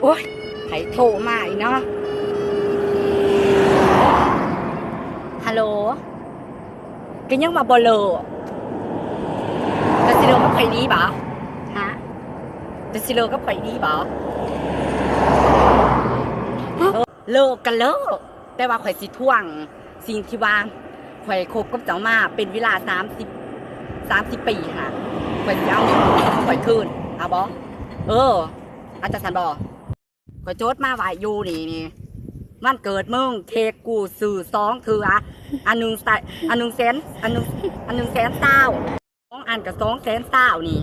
ໂອ້ຍ ໃຜໂທມາອີກເນາະ? ຮັລໂຫຼ ກໍຍັງວ່າບໍ່ເລີກ ແລ້ວຊິເລີກກັບຂ້ອຍອີ່ຫຼີບໍ? ຮະ? ແລ້ວຊິເລີກກັບຂ້ອຍອີ່ຫຼີບໍ? ເອີ ເລີກກໍເລີກ ແຕ່ວ່າຂ້ອຍຊິທວງສິ່ງທີ່ວ່າຂ້ອຍຄົບກັບເຈົ້າມາເປັນເວລາສາມສິບ ສາມສິບປີຫັ້ນນະ ຂ້ອຍຊິເອົາເງິນຂອງຂ້ອຍຄືນ ເອົາບໍ່? ເອີ ເອົາຈັ່ງຊັ້ນບໍ່? ຂ້ອຍຈົດມາໄວ້ຢູ່ນີ້ ນີ້ ວັນເກີດມຶງ ເຄ້ກກູຊື້ສອງເທື່ອ ອັນໜຶ່ງ ອັນໜຶ່ງແສນ ອັນໜຶ່ງ ອັນໜຶ່ງແສນຊາວ ສອງອັນກໍສອງແສນຊາວນີ້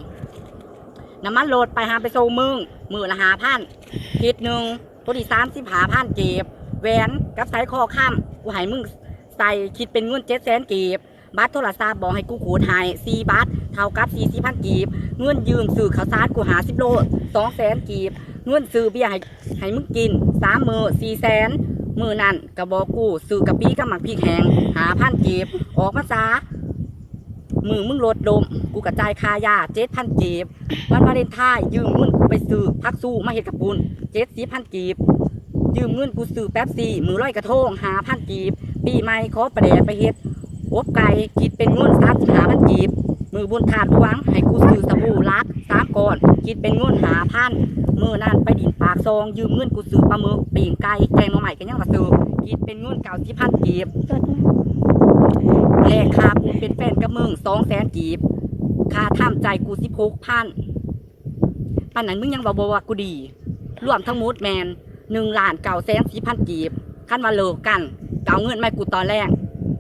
ນ້ຳມັນລົດໄປຫາໄປສົ່ງມຶງ ມື້ລະຫ້າພັນ ທິດໜຶ່ງ ໂຕນີ້ສາມສິບຫ້າພັນກີບ ແຫວນກັບສາຍຄໍຄຳ ກູໃຫ້ມຶງໃສ່ ຄິດເປັນເງິນເຈັດແສນກີບ ບັດໂທລະສັບບອກໃຫ້ກູຂູດໃຫ້ສີ່ບັດ ເທົ່າກັບສີ່ສິບພັນກີບ ເງິນຢືມຊື້ເຂົ້າສານກູຫ້າສິບໂລ ສອງແສນກີບ ເງິນຊື້ເບຍໃຫ້ ໃຫ້ມຶງກິນສາມມື້ສີ່ແສນ ມື້ນັ້ນກໍບອກກູຊື້ກະປິກັບໝາກພິກແຫ້ງຫ້າພັນກີບ ອອກພັນສາ ມື້ມຶງລົດລົ້ມ ກູກໍຈ່າຍຄ່າຢາເຈັດພັນກີບ ວັນວາເລັນທາຍຢືມເງິນກູໄປຊື້ຜັກຊູມາເຮັດກະປຸ້ນເຈັດສິບພັນກີບ ຢືມເງິນກູຊື້ແປັບຊີມື້ລອຍກະທົງຫ້າພັນກີບ ປີໃໝ່ຂໍປາແດກໄປເຮັດອົບໄກ່ ຄິດເປັນເງິນສາມສິບຫ້າພັນກີບ ມື້ບຸນທາດຫຼວງໃຫ້ກູຊື້ສະບູຫຼັກສາມກ້ອນ ຄິດເປັນເງິນຫ້າພັນ ມື້ນັ້ນໄປດິນປາກຊ່ອງ ຢືມເງິນກູຊື້ປາໝຶກ ປີ້ງໄກ່ ແກງໜໍ່ໄມ້ ກໍຍັງວ່າຊື້ ຄິດເປັນເງິນເກົ້າສິບພັນກີບ ແລກຄ່າປູນເປັນແຟນກັບມຶງສອງແສນກີບ ຄ່າທຳໃຈກູສິບຫົກພັນ ປານນັ້ນມຶງຍັງເວົ້າບໍ່ວ່າກູດີ ລວມທັງໝົດແມ່ນໜຶ່ງລ້ານເກົ້າແສນສິບພັນກີບ ຄັນວ່າເລີກກັນ ກໍເອົາເງິນມາໃຫ້ກູຕອນແລງ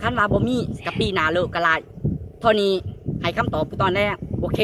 ຄັນວ່າບໍ່ມີກໍປີໜ້າເລີກກໍໄດ້ ເທົ່ານີ້ ໃຫ້ຄຳຕອບກູຕອນແລງ ໂອເຄ.